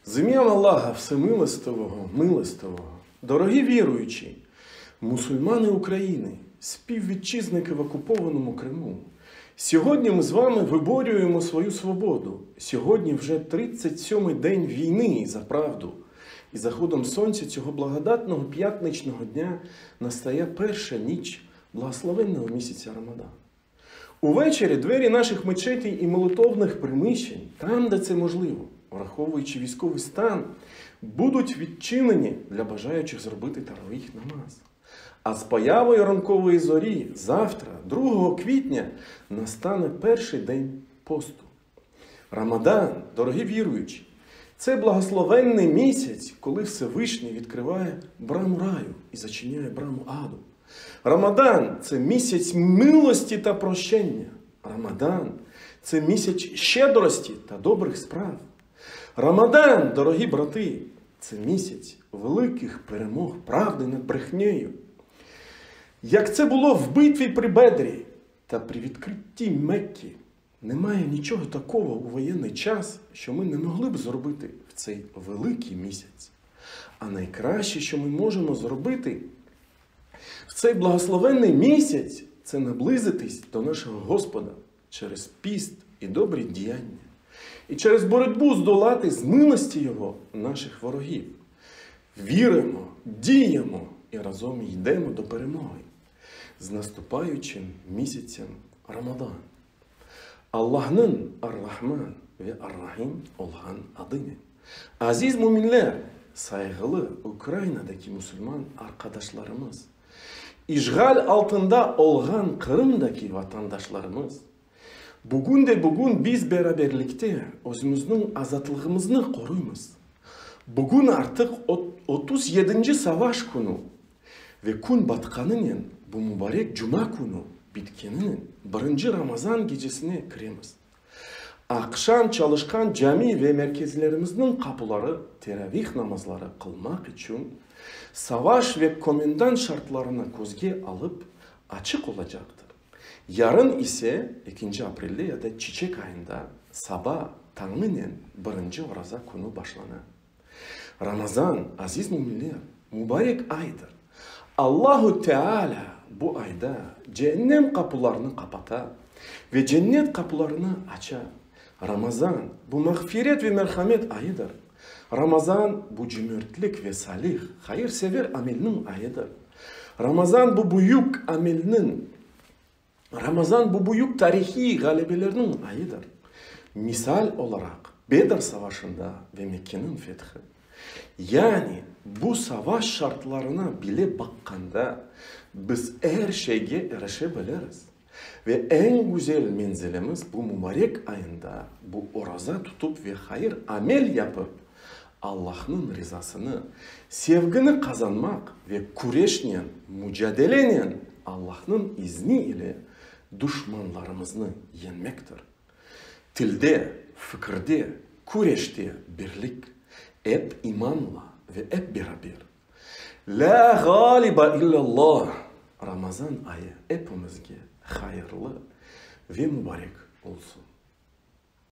З ім'ям Аллаха Всемилостивого, Милостивого, дорогі віруючі, мусульмани України, співвітчизники в окупованому Криму, сьогодні ми з вами виборюємо свою свободу. Сьогодні вже 37-й день війни за правду. І заходом сонця цього благодатного п'ятничного дня настає перша ніч благословенного місяця Рамадан. Увечері двері наших мечетей і молитовних приміщень, там, де це можливо, враховуючи військовий стан, будуть відчинені для бажаючих зробити таравіх намаз. А з появою ранкової зорі завтра, 2 квітня, настане перший день посту. Рамадан, дорогі віруючі, це благословенний місяць, коли Всевишній відкриває браму раю і зачиняє браму аду. Рамадан – це місяць милості та прощення. Рамадан – це місяць щедрості та добрих справ. Рамадан, дорогі брати, це місяць великих перемог правди над брехнею. Як це було в битві при Бедрі та при відкритті Мекки, немає нічого такого у воєнний час, що ми не могли б зробити в цей великий місяць. А найкраще, що ми можемо зробити в цей благословенний місяць, це наблизитись до нашого Господа через піст і добрі діяння, і через боротьбу здолати з милості Його наших ворогів. Віримо, діємо і разом йдемо до перемоги з наступаючим місяцем Рамадан. Allah'ın Ar-Rahman ve Ar-Rahim olan adını. Aziz müminler, saygılı Ukrayna'daki Müslüman arkadaşlarımız, işgal altında olan Kırım'daki vatandaşlarımız, bugün de bugün biz beraberlikte özümüzniñ azatlığımıznı qoruymız. Bugün artıq 37-nci savaş künü ve kün batqanınen bu mubarek cuma künü bitkeninen birinci Ramazan gecesine kiremiz. Aqşam çalışqan cami ve merkezlerimizniñ qapuları teravih namazları qılmaq içün savaş ve komendant şartlarını közge alıp açıq olacaqtır. Yarın ise, ekinci aprelde ya da çiçek ayında saba tañınen birinci oraza künü başlana. Ramazan, aziz müminler, mübarek aydır. Allahu Teala bu ayda ceennem qapularını qapata ve cennet qapularını aça. Ramazan, bu mağfiret ve merhamet ayıdır. Ramazan, bu cömertlik ve salih, hayırsever amelniñ ayıdır. Ramazan, bu büyük amelniñ, Ramazan, bu büyük tarihiy ğalebelerniñ ayıdır. Misal olaraq, Bedr savaşında ve Mekkeniñ fethi. Yani, bu savaş şartlarına bile baqqanda, biz er şeyge erişe biliriz. Ve eñ güzel menzilimiz bu mubarek ayında bu oraza tutup ve hayır amel yapıp, Allahnıñ rizasını, sevgini qazanmaq ve küreşnen, mucadelenen Allahnıñ izni ile duşmanlarımıznı yeñmektir. Tilde, fikirde, küreşte birlik, ep imanla ve ep beraber. Lâ ğaliba illâllah! Ramazan ayı epimizge hayırlı ve mubarek olsun!